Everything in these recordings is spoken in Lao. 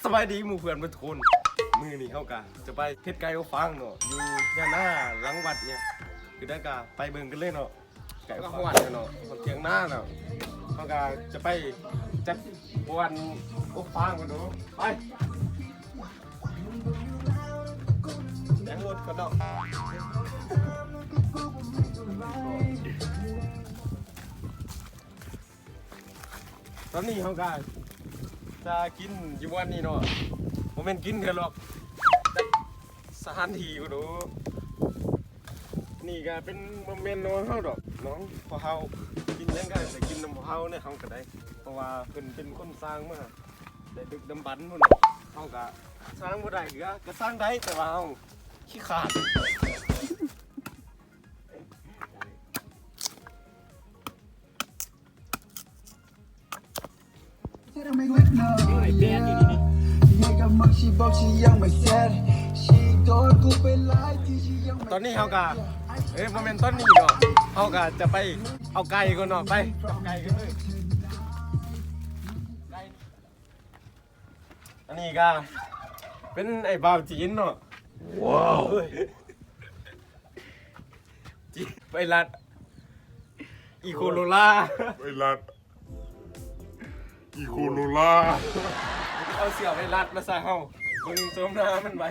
ສະບາຍດີໝູ່ເພື່ອນເບິດທຸກຄົນ. ມື້ນີ້ເຮົາກະຈະໄປເຮັດໄກ່ອົບຟາງເນາະ ຢູ່ຫຍ້ານາຫຼັງວັດນີ້. ຄືໃດກະໄປເບິ່ງກັນເລີຍເນາະ. ໃກ້ຮອດແລ້ວເນາະ ຮອດຖຽງນາແລ້ວ. ເຮົາກະຈະໄປຈັດບ່ອນອົບຟາງກັນເນາະ. ໄປ ແຕ່ງລົດກ່ອນເນາະ. ຕອນນີ້ເຮົາກະຈະກິນຢູ່ບ່ອນນີ້ເນາະ. ບໍ່ແມ່ນກິນເທື່ອດອກ ຈັດສະຖານທີ່ກ່ອນເນາະ. ນີ້ກະເປັນ ບໍ່ແມ່ນນ້ອງເຮົາດອກ ນ້ອງພວກເຮົາ ກິນຫຍັງກະໄດ້ກິນນຳພວກເຮົາແນ່ ເຮົາກະໄດ້. ເພາະວ່າເພິ່ນເປັນຄົນສ້າງມາແຕ່ດຶກດຳບັນພຸ້ນເນາະ. ເຮົາກະສ້າງບໍ່ໄດ້ເທື່ອ ກະສ້າງໄດ້ ແຕ່ວ່າເຮົາຂີ້ຄ້ານ. ຕອນນີ້ເຮົາກະ ເອີຍ ບໍ່ແມ່ນຕອນນີ້ເນາະ ເຮົາກະຈະໄປເອົາໄກ່ກ່ອນເນາະ. ໄປເອົາໄກ່ກັນເລີຍ. ອັນນີ້ກະເປັນໄອ້ບ່າວຈີນເນາະ. ວ້າວ ໄວຣັສອີໂຄໂລລາ ໄວຣັສອີໂຄໂລລາ. ເອົາເຊື້ອໄວຣັສມາໃສ່ເຮົາ ເບິ່ງໂສມໜ້າມັນໄວ້.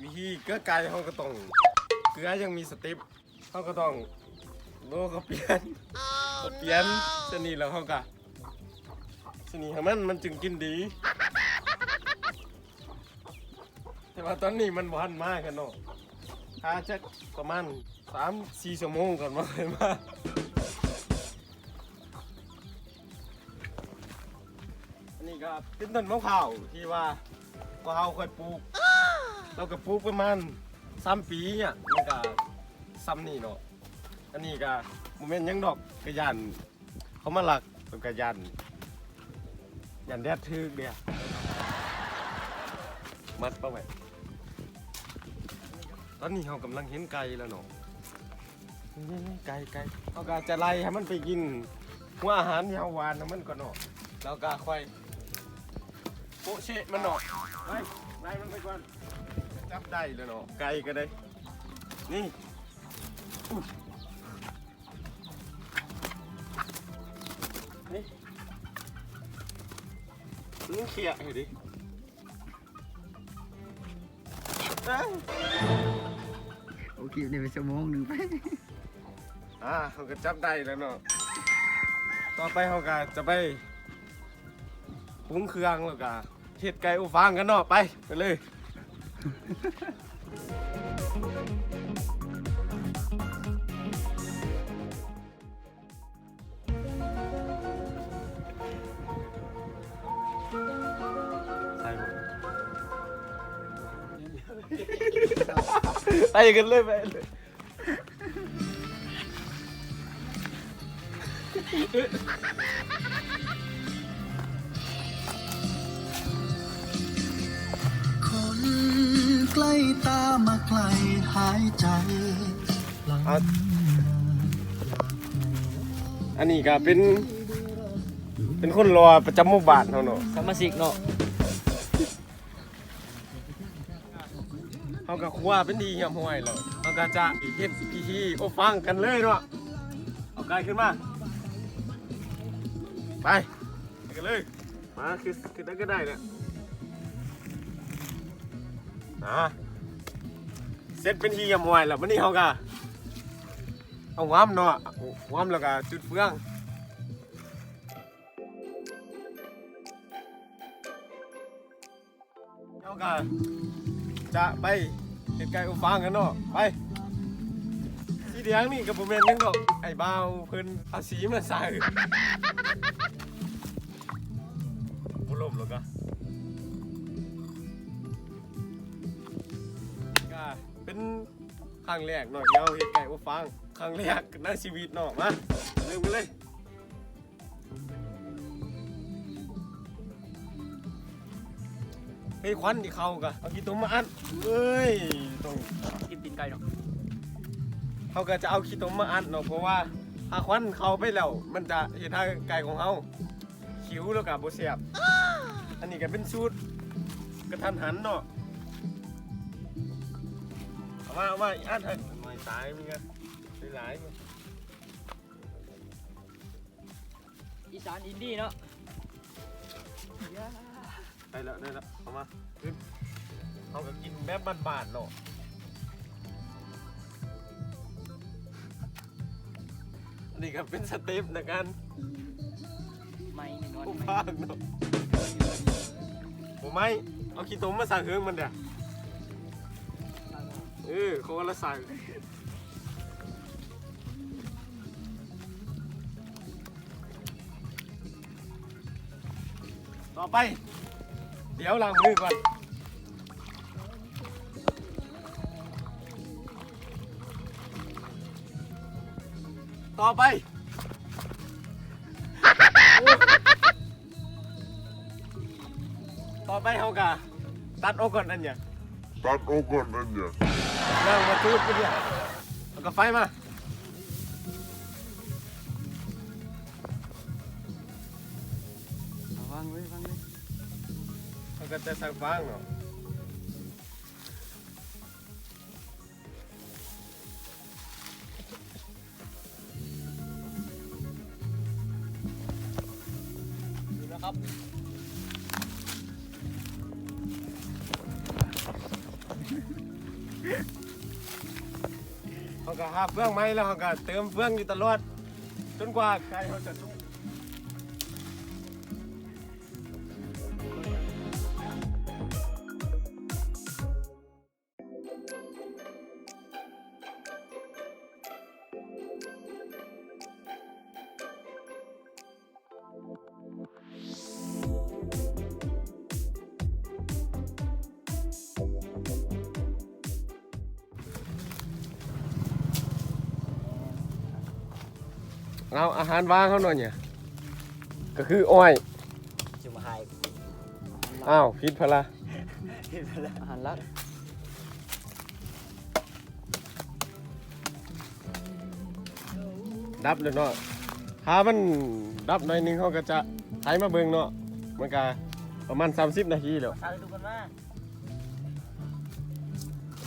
ວິທີເກືອໄກ່ເຮົາກະຕ້ອງ ເກືອຍັງມີສະເຕັບ ເຮົາກະຕ້ອງ ໂລ ກະປ່ຽນ ກະປ່ຽນຊະນິດ ແລ້ວເຮົາກະຊະນິດໃຫ້ມັນ ມັນຈຶ່ງກິນດີ. ແຕ່ວ່າຕອນນີ້ມັນບໍ່ທັນມາກັນເນາະ ຖ້າຈັກປະມານສາມສີ່ຊົ່ວໂມງກ່ອນ ມັນຄ່ອຍມາ. ອັນນີ້ກະເປັນຕົ້ນມະພ້າວທີ່ວ່າພວກເຮົາຄ່ອຍປູກ ເຮົາກະປູກປະມານສາມປີ ມັນກະຊ່ຳນີ້ເນາະ. ອັນນີ້ກະບໍ່ແມ່ນຫຍັງດອກ ກະຢ້ານເຂົາມາລັກ ແລ້ວກະຢ້ານ ຢ້ານແດດຖືກເດ. ມັດປະໄວ້. ຕອນນີ້ເຮົາກຳລັງເຫັນໄກ່ແລ້ວເນາະ. ນີ້ໆ ໄກ່ ໄກ່ ເຮົາກະຈະໄລ່ໃຫ້ມັນໄປກິນຫົວອາຫານທີ່ເຮົາຫວ່ານໃຫ້ມັນກ່ອນເນາະ ແລ້ວກະຄ່ອຍໂປະເຊະມັນເນາະ. ໄລ່ ໄລ່ມັນໄປກ່ອນ. ຈັບໄດ້ແລ້ວເນາະ ໄກ່ກະໄດ້. ນີ້ ນີ້ ມັນເຄຍໃຫ້ເດ. ໂອເຄ ໄດ້ໄປຊົ່ວໂມງໜຶ່ງໄປ. ອ່າ ເຮົາກະຈັບໄດ້ແລ້ວເນາະ. ຕໍ່ໄປເຮົາກະຈະໄປປຸງເຄື່ອງ ແລ້ວກະເຮັດໄກ່ອົບຟາງກັນເນາະ. ໄປ ໄປເລີຍ. ໄປກັນເລີຍ ໄປເລີຍ. ຄົນໃກ້ຕາມາໃກ້ຫາຍໃຈ. ອັນນີ້ກະເປັນ ເປັນຄົນຫຼໍ່ປະຈຳໝູ່ບ້ານເຮົາເນາະ ສະມາຊິກເນາະ. ເຮົາກະຄົວເປັນທີ່ຮຽບຮ້ອຍແລ້ວ ເຮົາກະຈະເຮັດພິທີອົບຟາງກັນເລີຍເນາະ. ເອົາໄກ່ຂຶ້ນມາ ໄປ ໄປກັນເລີຍ. ມາ ຄື ຄືໄດ້ກະໄດ້ແຫຼະ. ອ່າ ເສັດເປັນທີ່ຮຽບຮ້ອຍແລ້ວ ບາດນີ້ເຮົາກະເອົາຫວາມເນາະ ຫວາມແລ້ວກະຈຸດເຟືອງ. ເຮົາກະຈະໄປເຮັດໄກ່ອົບຟາງກັນເນາະ. ໄປ ສີແດງນີ້ກະບໍ່ແມ່ນຫຍັງດອກ ໄອ້ບ່າວເພິ່ນເອົາສີມາໃສ່ ບໍ່ລົມແລ້ວກະ ກະເປັນຄັ້ງແລກເນາະ ທີ່ເຮົາເຮັດໄກ່ອົບຟາງ ຄັ້ງແລກໃນຊີວິດເນາະ. ມາ ເລີ່ມກັນເລີຍ. ເຮີ້ຍ ຄວັນທີ່ເຂົ້າກະ ເອົາຂີ້ຕົມມາອັດ. ເອີຍ ຕ້ອງກິນຕີນໄກ່ເນາະ. ເຮົາກະຈະເອົາຂີ້ຕົມມາອັດເນາະ ເພາະວ່າ ຖ້າຄວັນເຂົ້າໄປແລ້ວ ມັນຈະເຮັດໃຫ້ໄກ່ຂອງເຮົາຂິວ ແລ້ວກໍບໍ່ແຊບ. ອັນນີ້ກໍເປັນສູດກະທັນຫັນເນາະ. ເອົາມາ ເອົາມາອີກອັນ ໃຫ້ໜ້ອຍຕາຍ ມັນກໍຫຼາຍໆ. ອີສານອິນດີເນາະ. ໄດ້ແລ້ວ ໄດ້ແລ້ວ ເອົາມາ ເຮົາກໍກິນແບບບ້ານໆເນາະ. ອັນນີ້ກໍເປັນສະເຕັບໃນການ ໄໝ້ແນ່ນອນ ບໍ່ ໄໝ້ ຟາດເນາະ. ບໍ່ໄໝ້ ເອົາຂີ້ຕົມມາໃສ່ເທິງມັນເດີ້. ເອີ ເຂົາກໍລະໃສ່. ຕໍ່ໄປ ດຽວລ້າງມືກ່ອນ. ຕໍ່ໄປ ຕໍ່ໄປເຮົາກະຕັດອອກກ່ອນອັນຫຍັງ ຕັດອອກກ່ອນອັນຫຍັງ ນາງມາຈູດຢູ່ເດ. ເອົາກະໄຟມາ ວາງເລີຍ ວາງເລີຍ. ເຮົາກະຈະໃສ່ຟາງເນາະ. ເຮົາກະຫາເຟືອງໃໝ່ ແລ້ວເຮົາກະເຕີມເຟືອງຢູ່ຕະຫຼອດ ຈົນກວ່າໄກ່ເຮົາຈະສຸກ. ເອົາ ອາຫານວ່າງເຮົາເນາະ ນີ້ກະຄືອ້ອຍ. ຊິມາຫາຍ ອ້າວ ຜິດພະລະ ຜິດພະລະ ອາຫານຫຼັກ. ດັບແລ້ວເນາະ. ຖ້າມັນດັບໜ້ອຍໜຶ່ງ ເຮົາກໍຈະໄຖມາເບິ່ງເນາະ. ມັນກະປະມານສາມສິບນາທີແລ້ວ. ໃສ່ທຸກຄົນມາ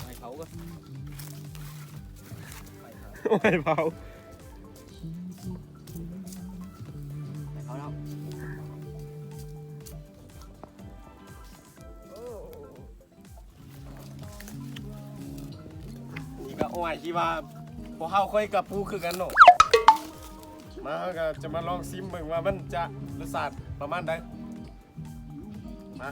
ໄຟເຜົາກ່ອນ ໄຟເຜົາ ໄຟເຜົາແລ້ວ. ນີ້ກະອ້ອຍທີ່ວ່າພວກເຮົາຂ້ອຍກະປູກຄືກັນເນາະ. ມາ ເຮົາກະຈະມາລອງຊິມເບິ່ງວ່າມັນຈະລົດຊາດປະມານໃດ. ມາ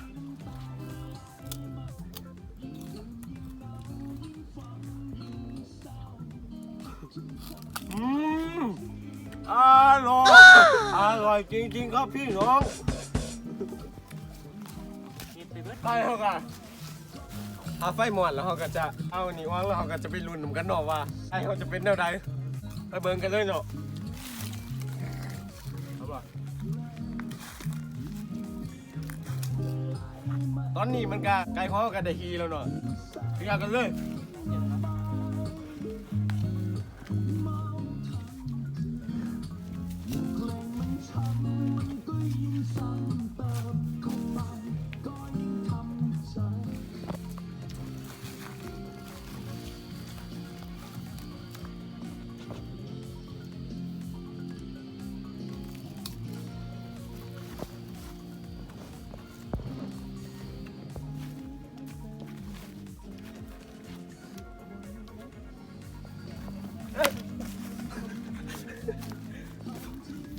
ອືມ ອະລ່ອຍ ອະລ່ອຍຈິງໆ ຄັບພີ່ນ້ອງ. ໄປເຮົາກະ ຖ້າໄຟມອດແລ້ວ ເຮົາກະຈະເອົານີ້ອອກ ແລ້ວເຮົາກະຈະໄປລຸ້ນນຳກັນເນາະວ່າໄກ່ເຮົາຈະເປັນແນວໃດ. ໄປເບິ່ງກັນເລີຍເນາະ. ເອົາບໍ່? ຕອນນີ້ມັນກະ ໄກ່ເຮົາກະໄດ້ທີ່ແລ້ວເນາະ. ເທກັນເລີຍ.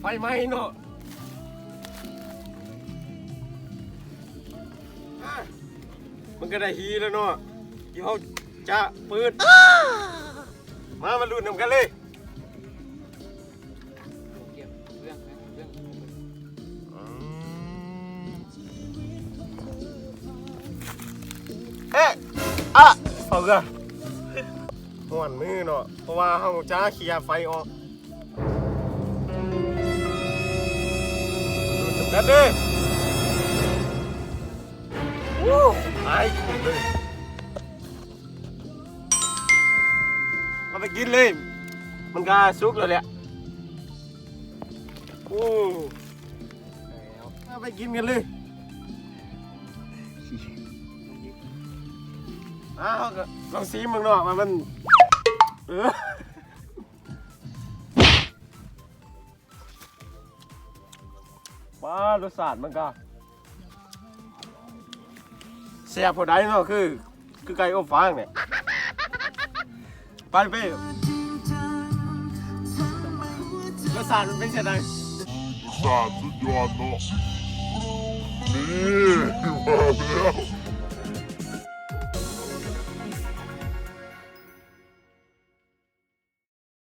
ໄຟໄໝ້ເນາະ. ມັນກະໄດ້ທີ່ແລ້ວເນາະ ທີ່ເຮົາຈະເປີດ. ມາ ມາລຸ້ນນຳກັນເລີຍ. ອືມ ເອະ ອະ ເອົາເກືອ ຮ້ອນມືເນາະ ເພາະວ່າເຮົາຈະເຄຍໄຟອອກ. ລຸ້ນນຳກັນເດີ. ໂອ້ ອາຍເລີຍ. ເອົາໄປກິນເລີຍ ມັນກະສຸກແລ້ວແຫຼະ. ໂອ້ ເອົາໄປກິນກັນເລີຍ. ອ້າວ ກໍລອງຊີມເບິ່ງເນາະ ວ່າມັນ ເອີ ວ້າ ລົດຊາດມັນກໍແຊບພໍໄດ້ເນາະ ຄື ຄືໄກ່ອົບຟາງນີ້. ໄປເປ້ ລົດຊາດມັນເປັນຈັ່ງໃດ? ລົດຊາດສຸດຍອດເນາະ ນີ້ ວ່າແລ້ວ.